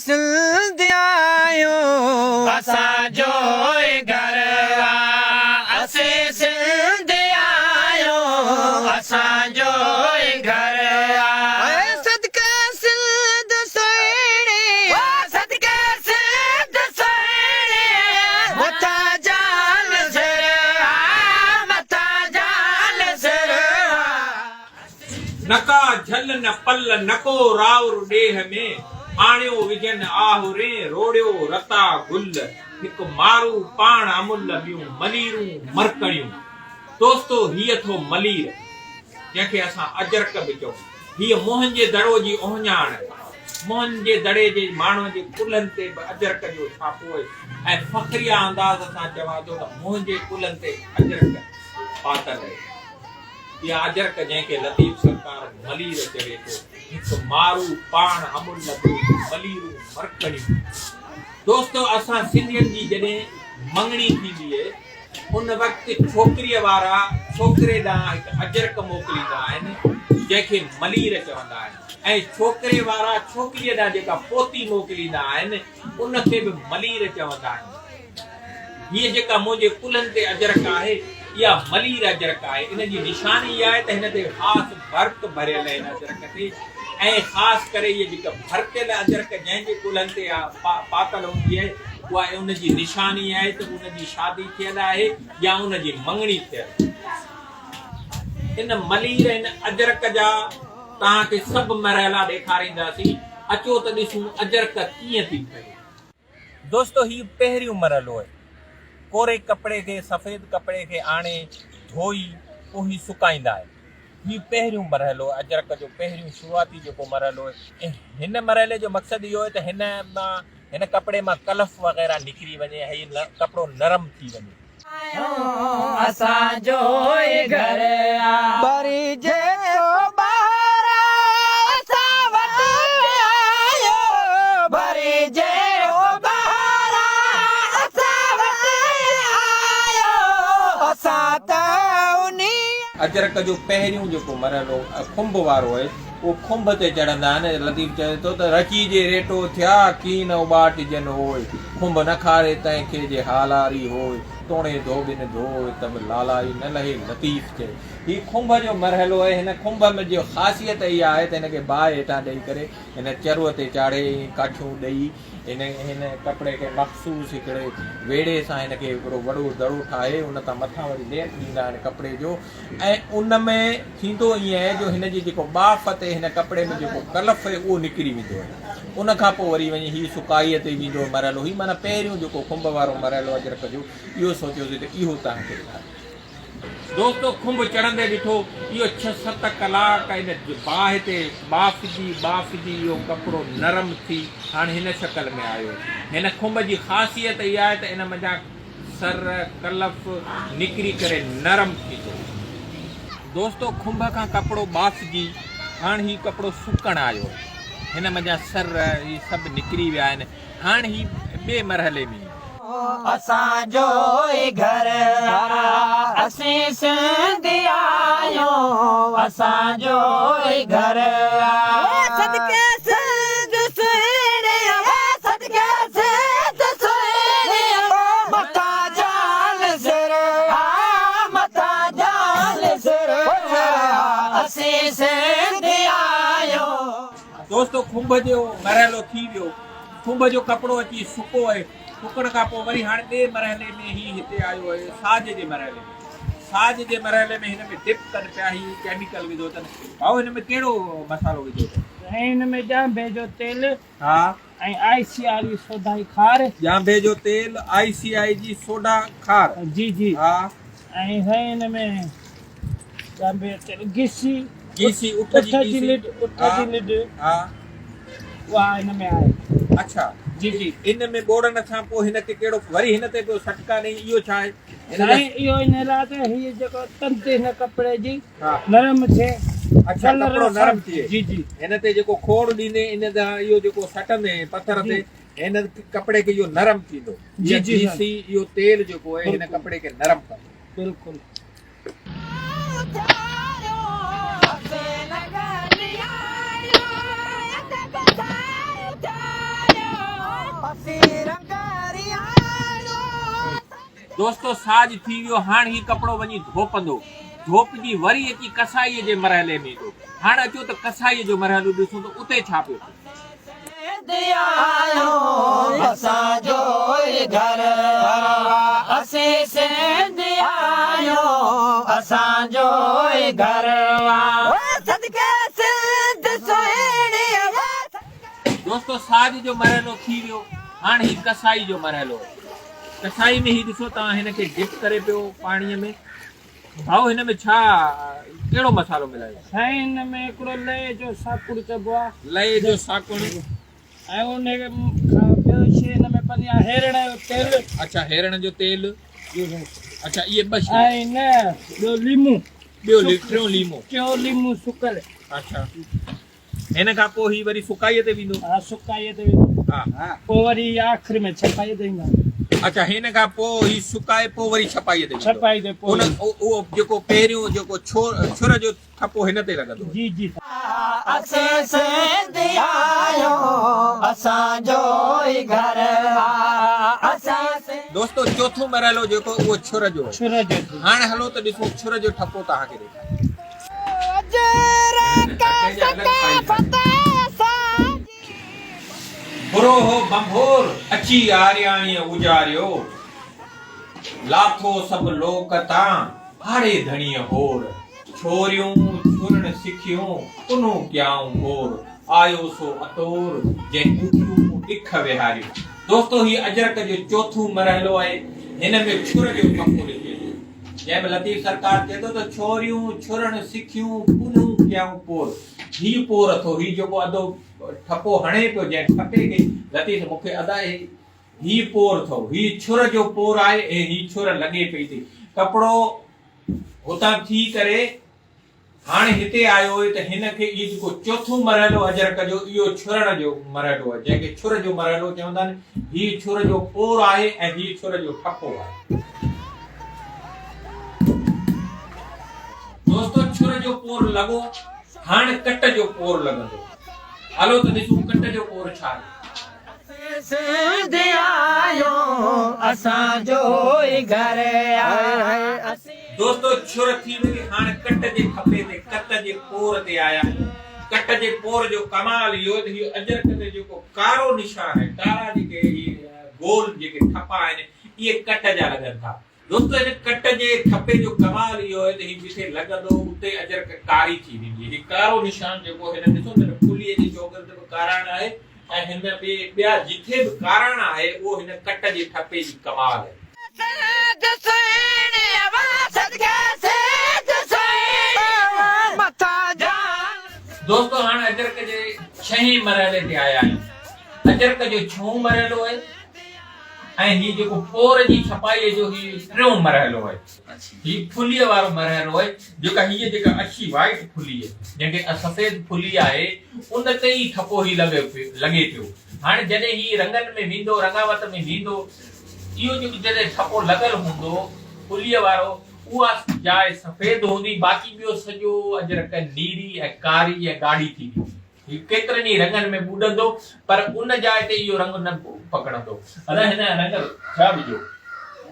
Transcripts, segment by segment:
سنڌ آهيون. اسان جو ئي گهر آ، اسين سنڌ آهيون، اسان جو ئي گهر آ. صدقي سنڌ سهڻي، صدقي سنڌ سهڻي، مٿان جان سر آ، مٿان جان سر آ. نڪا جھل نه پل، نڪو راور ڏيهه ۾، آڻيو وجھن آهورين، روڙيو رتا گل، هڪ مارو پاڻ امل، ٻيون مليرون مرڪڻيون. دوستو هيء ٿو ملير، جنهن کي اسان اجرڪ به چئون. هيء موهن جي دڙو جي اهڃاڻ آهي. موهن جي دڙي جي ماڻهوء جي ڪلهن تي به اجرڪ جو ڇاپو آهي ۽ فخريه انداز سان چوان ٿو ته منهنجي ڪلهن تي اجرڪ پاتل آهي. اها اجرڪ جنهن کي لطيف سرڪار ملير چوي ٿو، هڪ مارو پاڻ امل ٻيون مليرون مرڪڻيون. دوستو اسان سنڌين جي جڏهن مڱڻي ٿيندي اهي ان وقت ڇوڪريء وارا ڇوڪري ڏانهن هڪ اجرڪ موڪليندا آهن جنهن کي ملير چوندا آهن ۽ ڇوڪري وارا ڇوڪريء ڏانهن جيڪا پوتي موڪليندا آهن ان کي به ملير چوندا آهن. هيء جيڪا منهنجي ڪلهن تي اجرڪ آهي، اها ملير اجرڪ آهي. ان جي نشاني اها آهي ته هن تي خاص ڀرت ڀريل آهي هن اجرڪ تي ۽ خاص ڪري هيء جيڪا ڀرتيل اجرڪ جنهن جي ڪلهن تي پاتل هوندي آهي، اها ان جي نشاني آهي ته ان جي شادي ٿيل آهي يا ان جي مڱڻي ٿيل آهي. ان ملير هن اجرڪ جا توهان کي سڀ مرحلا ڏيکارينداسين. اچو ته ڏسون اجرڪ ڪيئن ٿي ٺهي. دوستو هي پهريون مرحلو آهي. ڪوري ڪپڙي کي سفيد ڪپڙي کي آڻي ڌوئي پوء هي سڪائيندا آهن. هي پهريون مرحلو آهي اجرڪ جو پهريون شروعاتي جيڪو مرحلو آهي ۽ هن مرحلي جو مقصد اهو آهي ته هن مان هن ڪپڙي مان ڪلف وغيره نڪري وڃي ۽ هي ڪپڙو نرم ٿي وڃي. اسان جو ئي گهر آ. ٻري جيڪو ٻاهر آ، اسان وٽ آيو. ٻري جيڪو ٻاهر آ، اسان وٽ آيو. اسان ته انهيء. اجرڪ جو پهريون جيڪو مرحلو کنڀ وارو آهي، اهو کنڀ تي چڙهندا آهن. لطيف چوي ٿو ته رچي جي ريٽو ٿيا، ڪين اٻاٽجن هوء. کنڀ نه کاري تنهن کي جي هالاري هوء. توڻي ڌوٻين ڌوء ته به لالائي نه لهي. لطيف چئي. هي کنڀ جو مرحلو آهي. هن کنڀ ۾ جي خاصيت اها آهي ته هن کي باهه هيٺان ڏئي ڪري هن چروء تي چاڙهي ائين ڪاٺيون ڏئي هن هن ڪپڙي کي مخصوص هڪڙي ويڙهي سان هن کي هڪڙو وڏو دڙو ٺاهي ان تان مٿان وري ليپ ڏيندا آهن ڪپڙي جو ۽ ان ۾ ٿيندو ائين آهي جو هن جي جيڪو ٻاڦ تي هن ڪپڙي ۾ جيڪو ڪلف آهي اهو نڪري ويندو آهي ان کان پوء وري وڃي هي سڪائيء تي ويندو مرحلو هي معنيٰ پهريون جيڪو کنڀ وارو مرحلو اجرڪ جو اهو سوچيوسين ته اهو توهان کي ڏيکاريان. دوستو کنڀ چڙهندي ڏٺو اهو ڇهه ست ڪلاڪ ان باهه تي ٻاڦجي ٻاڦجي اهو ڪپڙو نرم ٿي هاڻ هن شڪل ۾ آيو آهي. هن کنڀ جي خاصيت اها آهي ته ان منجهان سر، ڪلف، نڪري ڪري نرم ٿيندو. دوستو کنڀ کان ڪپڙو ٻاڦجي هاڻ هي ڪپڙو سڪڻ آيو آهي. هن منجهان سر هي سڀ نڪري ويا آهن. هاڻ هي ٻئي مرحلي ۾ ايندو. اسان جو ئي گهر آ، اسين سنڌي آهيون، اسان جو ئي گهر آ. صدقي سنڌ سهڻي، صدقي سنڌ سهڻي، مٿان جان سر آ، مٿان جان سر آ، اسين سنڌي آهيون. دوستو کنڀ جو مرحلو ٿي ويو. کنڀ جو ڪپڙو اچي سڪو آهي. سڪڻ کان پوء وري هاڻي ٻئي مرحلي ۾ هي هتي آيو آهي ساج جي مرحلي ۾. ساج جي مرحلي ۾ هن ۾ ڊپ ڪن پيا هي ڪيميڪل وڌو اٿن. ڀائو هن ۾ ڪهڙو مصالحو وڌو اٿن؟ سائين هن ۾ ڄانڀي جو تيل ها. ۽ آء سي آء جي سوڍائي کار. ڄانڀي جو تيل، آء سي آء جي سوڍا کار. جي جي. ها. ۽ سائين هن ۾ ڄانڀي جو تيل گيسي. گيسي اٺ جي گيسي. اٺ جي لڏ. ها. اها هن ۾ آهي. اڇا. جي جي. ان ۾ ٻوڙڻ کان پوء هن کي ڪهڙو وري هن تي پيو سٽڪا ڏئين اهو ڇا آهي؟ سائين اهو ان لاء ته هي جيڪو تند هن ڪپڙي جي نرم ٿئي. اڇا ڪپڙو نرم ٿئي. جي جي. هن تي جيڪو کوڙ ڏيندين ان تان اهو جيڪو سٽندين پٿر تي هن ڪپڙي کي اهو نرم ٿيندو. جي جي. گيسي اهو تيل جيڪو آهي هن ڪپڙي کي نرم ڪندو. بلڪل. دوستو ساڄ ٿي ويو هاڻ هي ڪپڙو وڃي ڌوپندو. ڌوپجي وري اچي ڪسائيء جي مرحلي ۾ ايندو. هاڻ اچو ته ڪسائيء جو مرحلو ڏسون ته اتي ڇا پيو ٿئي. دوستو ساڄ جو مرحلو ٿي ويو هاڻ هي ڪسائي جو مرحلو آهي. ڪسائي ۾ هي ڏسو توهان هن کي ڊپ ڪري پيو پاڻي ۾. ڀائو هن ۾ ڇا ڪهڙو مصالحو ملايو؟ سائين هن ۾ هڪڙو لئي جو ساڪڙ چئبو آ. لئي جو ساڪڙ. ۽ ان کان ٻيو شي هن ۾ پوندي آ هيرڻ جو تيل. اڇا هيرڻ جو تيل. جي سائين. اڇا اهي ٻه شيون. ۽ نه ٻيو ليمو. ٻيو ٽيون ليمو. ٽيون ليمو سڪل. اڇا هن کان پوء هي وري سڪائيء تي ويندو. ها سڪائيء تي ويندو. ها. پوء وري آخر ۾ ڇپائيء تي ايندو. اڇا هن کان پوء هي سڪائي پوء وري ڇپائيء تي ويندو. ڇپائيء تي پوء. ان اهو جيڪو پهريون جيڪو ڇور ڇر جو ٺپو هن تي لڳندو. جي جي. اسين سنڌي آهيون اسان جو ئي گهر آ اسين. دوستو چوٿون مرحلو جيڪو اهو ڇر جو آهي. ڇر جو ٿي. هاڻ هلو ته ڏسون ڇر جو ٺپو توهان کي ڏيکاريان. برو هو ڀنڀور، اچي آرياڻيء اجاريو. لاٿو سڀ لوڪ تان، هاڙهي ڌڻيء هور. ڇوريون ڇرڻ سکيون، پنهون ڪيائون پور. آيو سو اتور، جنهن ڏکيون ڏک ويهاريون. دوستو هي اجرڪ جو چوٿون مرحلو آهي. هن ۾ ڇر جو ٺپو ڏسجي ٿو. جنهن ۾ لطيف سرڪار چئي ٿو ته ڇوريون ڇرڻ سکيون، پنهون ڪيائون پور. هي پور اٿو، هي جيڪو ادو ٺپو هڻي پيو جنهن ٺپي کي، لطيف مون کي ادا هي هي پور اٿو، هي ڇر جو پور آهي ۽ هي ڇر لڳي پئي ٿي. ڪپڙو هتان ٿي ڪري هاڻي هتي آيو آهي ته هن کي اهو جيڪو چوٿون مرحلو اجرڪ جو اهو ڇرڻ جو مرحلو آهي جنهن کي ڇر جو مرحلو چوندا آهن. هي ڇر جو پور آهي ۽ هي ڇر جو ٺپو آهي. دوستو ڇر جو پور لڳو هاڻ ڪٽ جو پور لڳندو. هلو ته ڏسون ڪٽ جو پور ڇا آهي. سنڌ آهيون اسان جو ئي گهر آ. دوستو ڇر ٿي وئي هاڻ ڪٽ جي ٺپي تي ڪت جي پور تي آيا آهيون. ڪٽ جي پور جو ڪمال اهو ته هي اجرڪ تي جيڪو ڪارو نشان آهي ڪارا جيڪي هي گول جيڪي ٺپا آهن اهي ڪٽ جا لڳن ٿا. دوستو هن ڪٽ جي ٺپي جو ڪمال اهو آهي ته هي جتي لڳندو اتي اجرڪ ڪاري ٿي ويندي. هي ڪارو نشان جيڪو هن ڏسو ته هن ڦليء جي چوگرد به ڪاراڻ آهي ۽ هن ٻي ٻيا جٿي به ڪاراڻ آهي اهو هن ڪٽ جي ٺپي جي ڪمال آهي. دوستو هاڻ اجرڪ جي ڇهين مرحلي تي آيا آهيون. اجرڪ جو ڇهون مرحلو آهي. ۽ هي جيڪو پور جي ڇپائيء جو هي ٽيون مرحلو آهي. هي ڦليء وارو مرحلو آهي، جيڪا هيء جيڪا اڇي وائيٽ ڦلي جنهن کي سفيد ڦلي آهي، ان تي ئي ٺپو هي لڳي پيو. هاڻي جڏهن هي رنگن ۾ ويندو، رڱاوت ۾ ويندو، اهو جيڪو جڏهن ٺپو لڳل هوندو ڦليء وارو، اها جاء سفيد هوندي، باقي ٻيو سڄو اجرڪ نيري ۽ ڪاري ۽ ڳاڙهي ٿي ويندي. هي ڪيترن ئي رنگن ۾ ٻڏندو پر ان جاء تي اهو رنگ نه پڪڙندو. ادا هن رنگ ڇا وجهو؟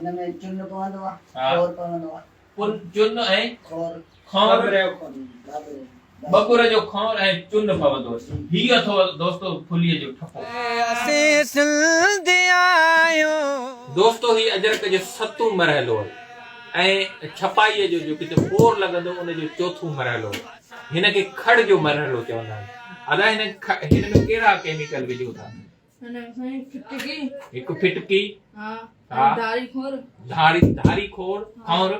هن ۾ چن پوندو آ، کور پوندو آ. چن ۽ کور. کور. ٻٻر جو کور ۽ چن پوندو. هي اٿو دوستو ڦليء جو ٺپو. اسين سنڌي آهيون. دوستو هي اجرڪ جو ستون مرحلو آهي ۽ ڇپائيء جو جيڪو هتي پور لڳندو ان جو چوٿون مرحلو آهي. هن کي کڙ جو مرحلو چوندا آهن. ادا هن هن ۾ ڪهڙا ڪيميڪل وجهو ٿا؟ هن ۾ سائين ڦٽڪي. هڪ ڦٽڪي. ها. ها. ڌاري کور. ڌاري ڌاري کور کور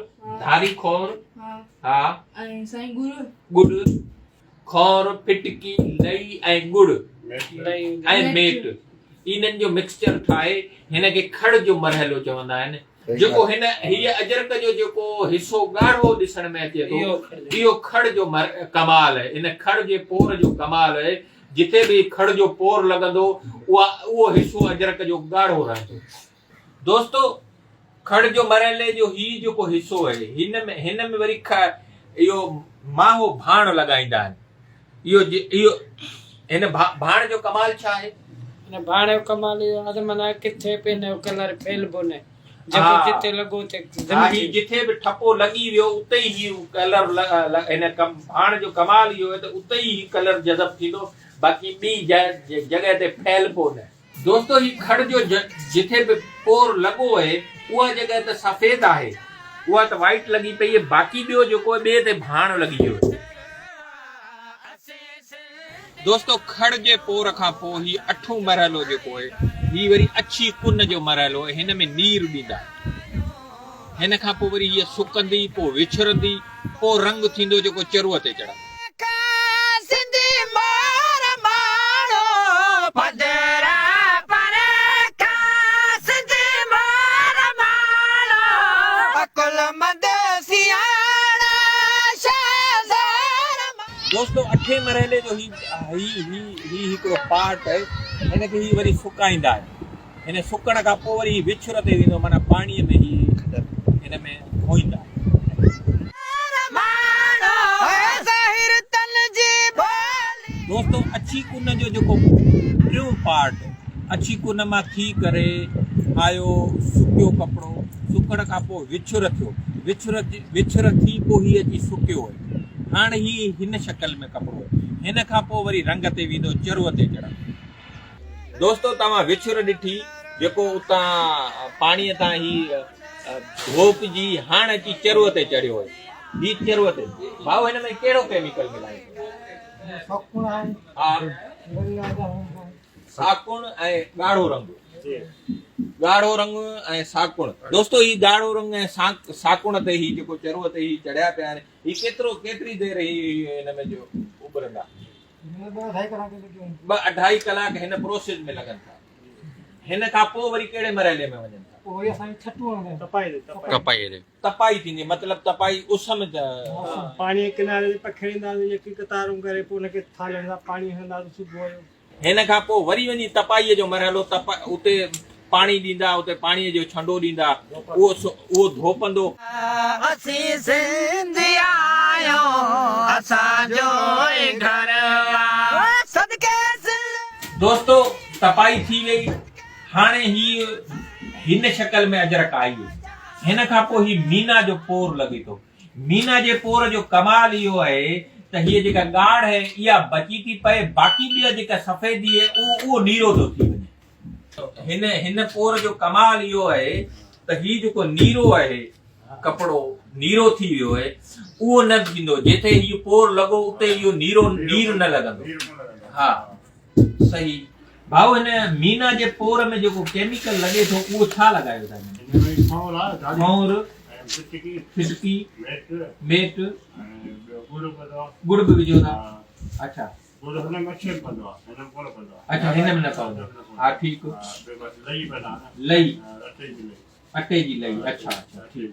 ڌاري کور. ها. ها. ۽ سائين ڳڙ. ڳڙ کور ڦٽڪي لئي ۽ ڳڙ ۽ ميٽ انهن جو مڪسچر ٺاهي هن کي کڙ جو مرحلو چوندا آهن. جيڪو هن هيء اجرڪ جو جيڪو حصو ڳاڙهو ڏسڻ ۾ اچي ٿو، اهو کڙ جو ڪمال آهي. ان کڙ جي پور جو ڪمال آهي. جتي به کڙ جو پور لڳندو، اها اهو حصو اجرڪ جو ڳاڙهو رهندو. دوستو! کڙ جو مرحلي جو هي جيڪو حصو آهي، هن ۾ هن ۾ وري اهو ماهو ڀاڻ لڳائيندا آهن. اهو اهو هن ڀاڻ جو ڪمال ڇا آهي؟ هن ڀاڻ جو ڪمال اهو آهي ته معنيٰ ڪٿي به هن جو ڪلر ڦهلبو نه. جيڪو جتي لڳو اتي ها هي جٿي به ٺپو لڳي ويو اتي ئي هي ڪلر هن ڪم ڀاڻ جو ڪمال اهو آهي ته اتي ئي هي ڪلر جذب ٿيندو باقي ٻي جڳهه تي ڦهلبو نه. دوستو هي کڙ جو جٿي به پور لڳو اهي اها جڳهه ته سفيد آهي اها ته وائيٽ لڳي پئي اهي باقي ٻيو جيڪو اهي ٻئي تي ڀاڻ لڳي ويو اهي. دوستو کڙ جي پور کان پوء هي اٺون مرحلو جيڪو اهي هي وري اڇي ڪن جو مرحلو اهي هن ۾ نير ڏيندا هن کان پوء وري هيء سڪندي پوء وڇرندي پوء رنگ ٿيندو جيڪو چروء تي چڙهندو. دوستو اٺين مرحلي جو هي هي هي هي هڪڙو پارٽ آهي هن کي هي وري سڪائيندا آهن هن سڪڻ کان پوء وري هي وڇر تي ويندو معنيٰ پاڻيء ۾ هي هن ۾ ڌوئيندا دوستو اڇي ڪن جو جيڪو ٽيون پارٽ اڇي ڪن مان ٿي ڪري آيو سڪيو ڪپڙو سڪڻ کان پوء وڇر ٿيو وڇر وڇر ٿي پوء هي اچي سڪيو آهي هاڻ هي هن شڪل ۾ ڪپڙو آهي. هن کان پوء وري رنگ تي ويندو چروء تي چڙهندو. دوستو توهان وڇر ڏٺي جيڪو اتان پاڻيء تان هي ڌوپجي هاڻ اچي چروء تي چڙهيو آهي. هي چروء تي ڀائو هن ۾ ڪهڙو ڪيميڪل ملايو اٿو؟ ها. ساڪڻ ۽ ڳاڙهو رنگ. ڳاڙهو رنگ ۽ ساڪڻ. دوستو هي ڳاڙهو رنگ ۽ ساڪڻ تي هي جيڪو چروء تي هي چڙهيا پيا آهن هي ڪيترو ڪيتري دير هي هن ۾ جو اٻرندا؟ ٻه اڍائي ڪلاڪ هن پروسيس ۾ لڳن ٿا. هن کان پوء وري ڪهڙي مرحلي ۾ وڃن ٿا؟ تپائي ٿيندي مطلب تپائي اس ۾. پاڻي جي ڪناري تي پکيڙينداسين يڪي قطارون ڪري پوء ان کي ٿالهين سان پاڻي هڻنداسين صبح جو. هن کان پوء وري وڃي تپائيء جو مرحلو تپ اتي پاڻي ڏيندا اتي پاڻيء جو ڇنڊو ڏيندا اهو اهو ڌوپندو. اسين سنڌي آهيون اسان جو ئي گهر آ صدقي سنڌ. دوستو تپائي ٿي وئي هاڻي هي هن شڪل ۾ اجرڪ آئي هن کان پوء هي مينا جو پور لڳي ٿو. مينا جي پور جو ڪمال اهو آهي ته هيء جيڪا ڳاڙهه آهي اها بچي ٿي پئي باقي ٻيا جيڪا سفيدي آهي اهو اهو نيرو ٿو ٿي وڃي. هن هن پور جو ڪمال اهو آهي ته هي جيڪو نيرو آهي ڪپڙو نيرو ٿي ويو آهي اهو نه ٿيندو جتي هي پور لڳو اتي اهو نيرو نير نه لڳندو ها صحيح. ڀائو هن مينا جي پور ۾ جيڪو ڪيميڪل لڳي ٿو اهو ڇا لڳايو ٿا هن ۾؟ کؤنر، ڦٽڪي، ميٽ، ڳڙ به وجهو ٿا اڇا اڇا هن ۾ نه پوندو ها ٺيڪ لئي اٽي جي لئي اڇا اڇا ٺيڪ.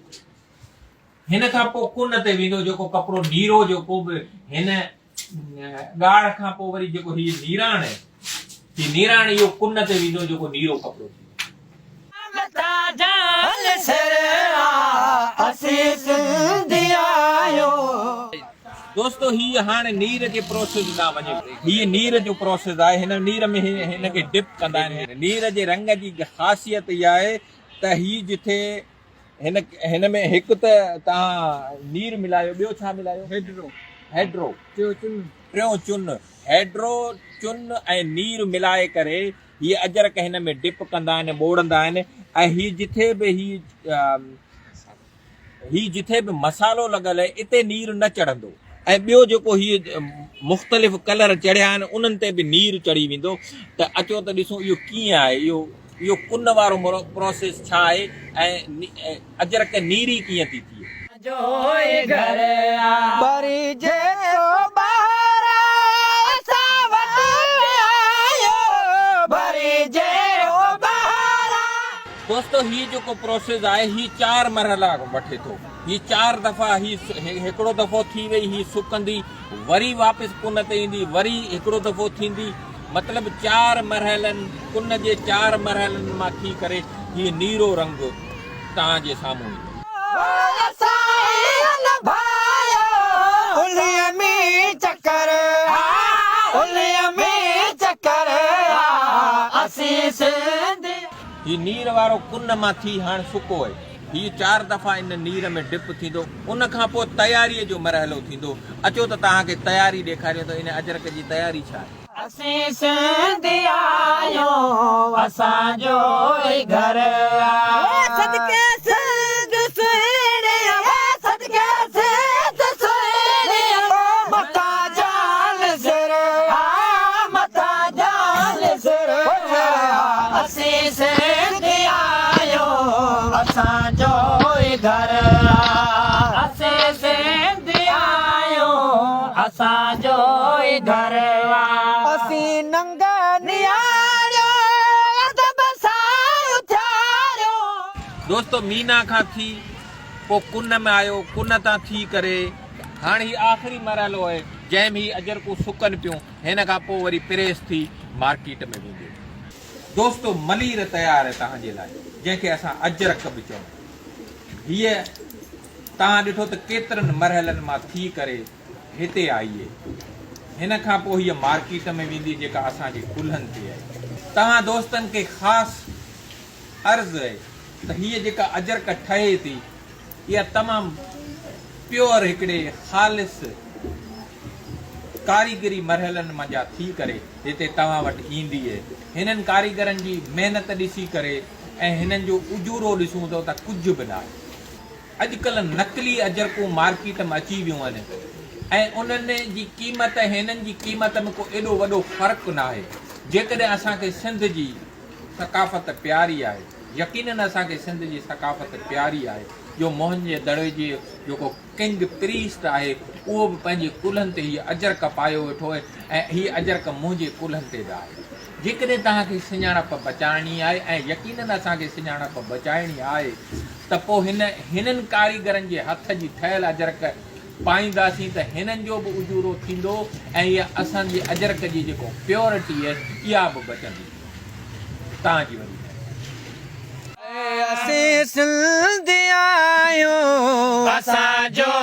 هن کان پوء ڪن تي ويندو جيڪو ڪپڙو نيرو جيڪو به هن ڳاڙهه کان پوء وري جيڪو هي نيراڻ آهي، هي نيراڻ اهو ڪن تي ويندو جيڪو نيرو ڪپڙو ٿيندو. دوستو هي هاڻ نير جي پروسيس ڏانهن وڃي پئي. هي نير جو پروسيس آهي. هن نير ۾ هن کي ڊپ ڪندا آهن. نير جي رنگ جي خاصيت اها آهي ته هي جٿي هن هن ۾ هڪ ته توهان نير ملايو ٻيو ڇا ملايو؟ هيڊرو. هيڊرو. ٽيون چن. ٽيون چن. هيڊرو، چن ۽ نير ملائي ڪري هي اجرڪ هن ۾ ڊپ ڪندا آهن ٻوڙندا آهن ۽ هي جٿي به هي هي جٿي به مصالحو لڳل آهي اتي نير نه چڙهندو ۽ ٻيو جيڪو هي مختلف ڪلر چڙهيا آهن انهن تي به نير چڙهي ويندو ته اچو ته ڏسون اهو ڪيئن آهي اهو اهو ڪن وارو پروسيس ڇا آهي ۽ اجرڪ نيري ڪيئن ٿي ٿئي. جو ئي گهر آ. ٻري جيڪو ٻاهر اسان وٽ آيو ٻري جيڪو ٻاهر. دوستو هي جيڪو پروسيس آهي هي چار مرحلا وٺي ٿو هي چار دفعا هي هڪڙو دفعو ٿي وئي هي سڪندي وري واپس ڪن تي ايندي وري هڪڙو دفعو ٿيندي مطلب چار مرحلن ڪن جي چار مرحلن مان ٿي ڪري هي نيرو رنگ توهان جي سامهون ايندو. هي نير وارو ڪن مان ٿي هاڻ سڪو اهي. هي چار دفعا ان نير ۾ ڊپ ٿيندو. ان کان پوء تياريء جو مرحلو ٿيندو. اچو ته توهان کي تياري ڏيکاريون ته ان اجرڪ جي تياري ڇا آهي. اسين سنڌي آهيون اسان جو ئي گهر آ. صدقي سنڌ سهڻي صدقي سنڌ سهڻي مٿان جان سر آ مٿان جان سر آ. اسين سنڌي آهيون اسان جو ئي گهر آ. اسين سنڌي آهيون اسان جو ئي گهر آ. اسين ننگ نياڻيو ادب سان اٿاريو. دوستو مينا کان ٿي پوء ڪن ۾ آيو، ڪن تان ٿي ڪري هاڻ هي آخري مرحلو آهي جنهن ۾ هي اجرڪون سڪن پيون، هن کان پوء وري پريس ٿي مارڪيٽ ۾ وينديون. دوستو ملير تيار آهي توهان جي لاء جنهن کي اسان اجرڪ به چئون. هيء توهان ڏٺو ته ڪيترن مرحلن مان ٿي ڪري هتي آئي اهي. هن کان پوء هيء مارڪيٽ ۾ ويندي جيڪا اسان جي ڪلهن تي آهي. توهان دوستن کي خاص عرض اهي ته هيء جيڪا اجرڪ ٺهي ٿي اها تمام پيور هڪڙي خالص ڪاريگري مرحلن منجهان ٿي ڪري هتي توهان وٽ ايندي اهي. هنن ڪاريگرن جي محنت ڏسي ڪري ۽ هنن جو اجورو ڏسون ته ته ڪجهه به ناهي. اڄڪلهه نقلي اجرڪون مارڪيٽ ۾ اچي ويون آهن ۽ انهن جي قيمت ۽ هنن جي قيمت ۾ ڪو ايڏو وڏو فرق ناهي. جيڪڏهن اسان کي سنڌ جي ثقافت پياري آهي، يقينن اسان کي سنڌ جي ثقافت پياري آهي جو موهن جي دڙي جي جيڪو ڪنگ پريسٽ آهي اهو به پنهنجي ڪلهن تي هيء اجرڪ پايو ويٺو آهي ۽ هيء اجرڪ منهنجي ڪلهن تي به آهي. جيڪڏهن توهان کي سڃاڻپ بچائڻي آهي ۽ يقينن اسان کي سڃاڻپ بچائڻي آهي ته پوء هن هنن ڪاريگرن جي هٿ جي ٺهيل اجرڪ پائينداسين ته هنن جو به اجورو ٿيندو ۽ هيء اسان جي اجرڪ جي جيڪو پيورٽي آهي اها به بچندي. توهان جي وڏي مهرباني. اسين سنڌي آهيون. اسان جو.